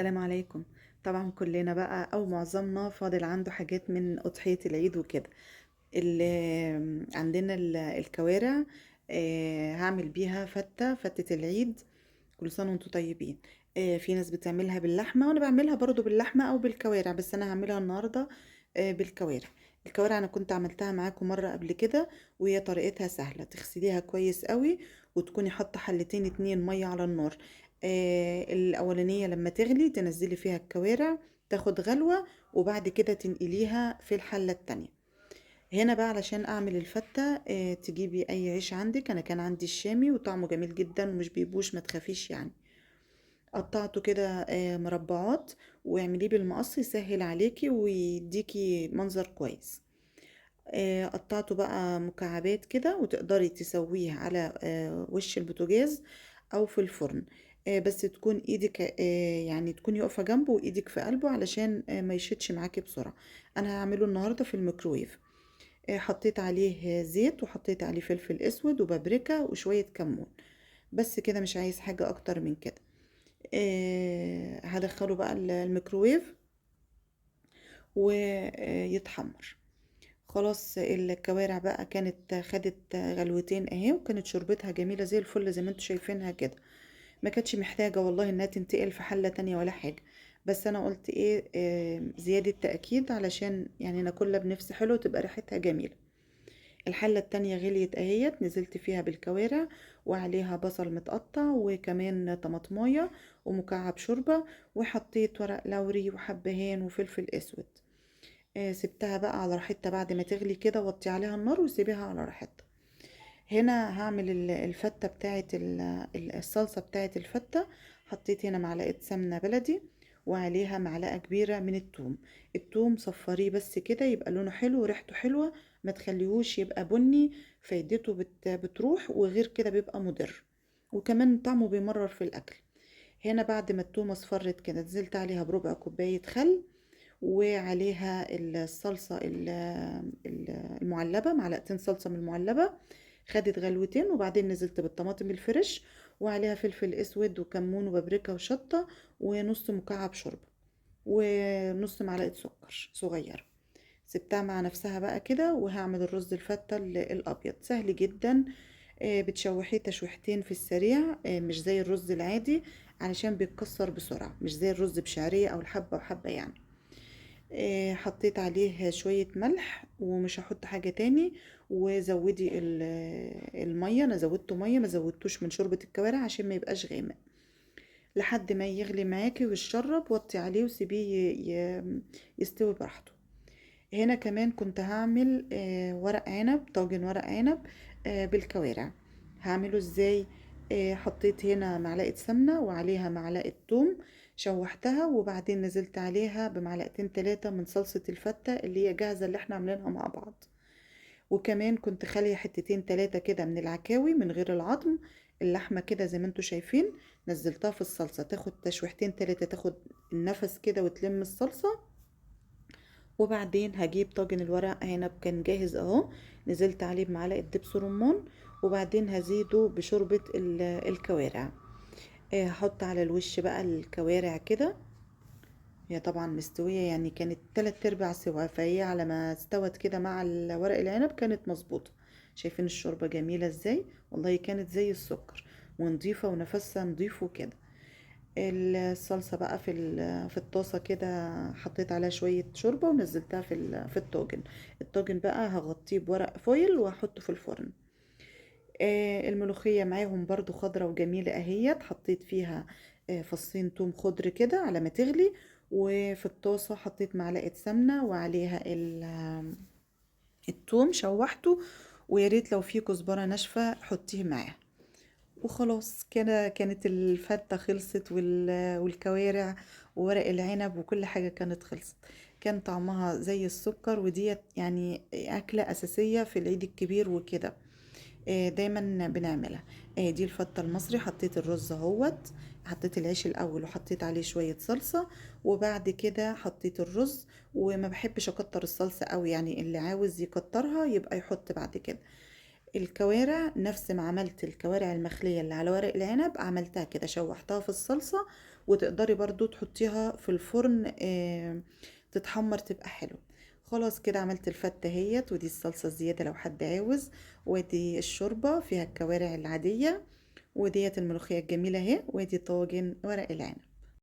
السلام عليكم. طبعا كلنا بقى او معظمنا فاضل عنده حاجات من اضحية العيد وكده. اللي عندنا الكوارع، هعمل بيها فتة العيد. كل سنة وانتم طيبين. في ناس بتعملها باللحمة وانا بعملها برضو باللحمة او بالكوارع، بس انا هعملها النهاردة بالكوارع. الكوارع انا كنت عملتها معاكم مرة قبل كده، وهي طريقتها سهلة. تغسليها كويس قوي وتكوني حاطة حلتين 2 مية على النار. الاولانية لما تغلي تنزلي فيها الكوارع تاخد غلوة، وبعد كده تنقليها في الحلة التانية. هنا بقى علشان اعمل الفتة، تجيبي اي عيش عندك. انا كان عندي الشامي وطعمه جميل جدا ومش بيبوش، ما تخافيش يعني. قطعته كده مربعات، واعمليه بالمقص يسهل عليكي ويديكي منظر كويس. قطعته بقى مكعبات كده، وتقدري تسويه على وش البوتاجاز او في الفرن، بس تكون ايدك، يعني تكوني واقفه جنبه وايدك في قلبه علشان ما يشدش معاكي بسرعه. انا هعمله النهارده في الميكرويف. حطيت عليه زيت وحطيت عليه فلفل اسود وبابريكا وشويه كمون، بس كده، مش عايز حاجه اكتر من كده. هدخله بقى الميكروويف ويتحمر. خلاص الكوارع بقى كانت خدت غلوتين اهي، وكانت شوربتها جميلة زي الفل زي ما انتوا شايفينها كده. ما كانتش محتاجة والله انها تنتقل في حلة تانية ولا حاجة، بس انا قلت ايه، زيادة تأكيد علشان ناكلها بنفس حلو وتبقى ريحتها جميلة. الحلة التانية غليت اهيت، نزلت فيها بالكوارع وعليها بصل متقطع وكمان طماطمايه ومكعب شوربة، وحطيت ورق لوري وحبهان وفلفل اسود. سبتها بقى على راحتها بعد ما تغلي كده، وطي عليها النار وسيبيها على راحتها. هنا هعمل الفتة بتاعت الصلصة بتاعت الفتة. حطيت هنا معلقة سمنة بلدي وعليها معلقة كبيرة من التوم. التوم صفريه بس كده يبقى لونه حلو وريحته حلوة، ما تخليهوش يبقى بني، فايدته بتروح، وغير كده بيبقى مضر وكمان طعمه بيمرر في الأكل. هنا بعد ما التومة اصفرت كده نزلت عليها بربع كوباية خل، وعليها الصلصة المعلبة، معلقتين صلصة من المعلبة. خدت غلوتين وبعدين نزلت بالطماطم الفريش وعليها فلفل اسود وكمون وبابريكا وشطة ونص مكعب شوربة ونص معلقة سكر صغيرة. سبتها مع نفسها بقى كده، وهعمل الرز الفتة الأبيض. سهل جدا، بتشوحيه تشويحتين في السريع، مش زي الرز العادي علشان بيتكسر بسرعة، مش زي الرز بشعرية أو الحبة وحبة يعني. حطيت عليه شوية ملح ومش هحط حاجة تاني، وزودي المية. أنا زودته مية، ما زودتوش من شوربة الكوارع عشان ما يبقاش غامق، لحد ما يغلي معاكي ويتشرب. وطي عليه وسيبيه يستوي براحته. هنا كمان كنت هعمل ورق عنب، طاجن ورق عنب، بالكوارع. هعمله ازاي؟ حطيت هنا معلقة سمنة وعليها معلقة توم، شوحتها وبعدين نزلت عليها بمعلقتين 3 من صلصة الفتة اللي هي جاهزة اللي احنا عاملينها مع بعض. وكمان كنت خالية حتتين 3 كده من العكاوي من غير العظم، اللحمة كده زي ما انتوا شايفين، نزلتها في الصلصة تاخد تشويحتين 3، تاخد النفس كده وتلم الصلصة. وبعدين هجيب طاجن الورق عنب كان جاهز اهو، نزلت عليه بمعلقة دبس رمان، وبعدين هزيده بشوربة الكوارع. هحط على الوش بقى الكوارع كده، هي طبعا مستوية يعني كانت 3/4 سوا، فهي على ما استوت كده مع ورق العنب كانت مظبوطة. شايفين الشوربة جميلة ازاي؟ والله كانت زي السكر ونضيفة ونفسها نضيف وكده. الصلصة بقى في الطاسة كده حطيت عليها شوية شوربة ونزلتها في الطاجن. الطاجن بقى هغطيه بورق فويل وهحطه في الفرن. الملوخية معاهم برضو خضرة وجميلة اهيت، حطيت فيها فصين توم خضر كده على ما تغلي. وفي الطاسة حطيت معلقة سمنة وعليها التوم شوحته، ويا ريت لو في كزبرة ناشفة حطيه معاها. وخلاص كده كانت الفتة خلصت، والكوارع وورق العنب وكل حاجة كانت خلصت. كان طعمها زي السكر، وديت أكلة أساسية في العيد الكبير وكده، دايما بنعملها. دي الفتة المصري. حطيت الرز اهوت، حطيت العيش الأول وحطيت عليه شوية صلصة، وبعد كده حطيت الرز. وما بحبش أكتر الصلصة قوي، اللي عاوز يكترها يبقى يحط بعد كده. الكوارع نفس ما عملت الكوارع المخلية اللي على ورق العنب، عملتها كده، شوحتها في الصلصة وتقدري برضو تحطيها في الفرن تتحمر تبقى حلو. خلاص كده عملت الفتة اهيت، ودي الصلصة الزيادة لو حد عاوز، ودي الشوربة فيها الكوارع العادية، وديت الملوخية الجميلة اهي، وادي طاجن ورق العنب.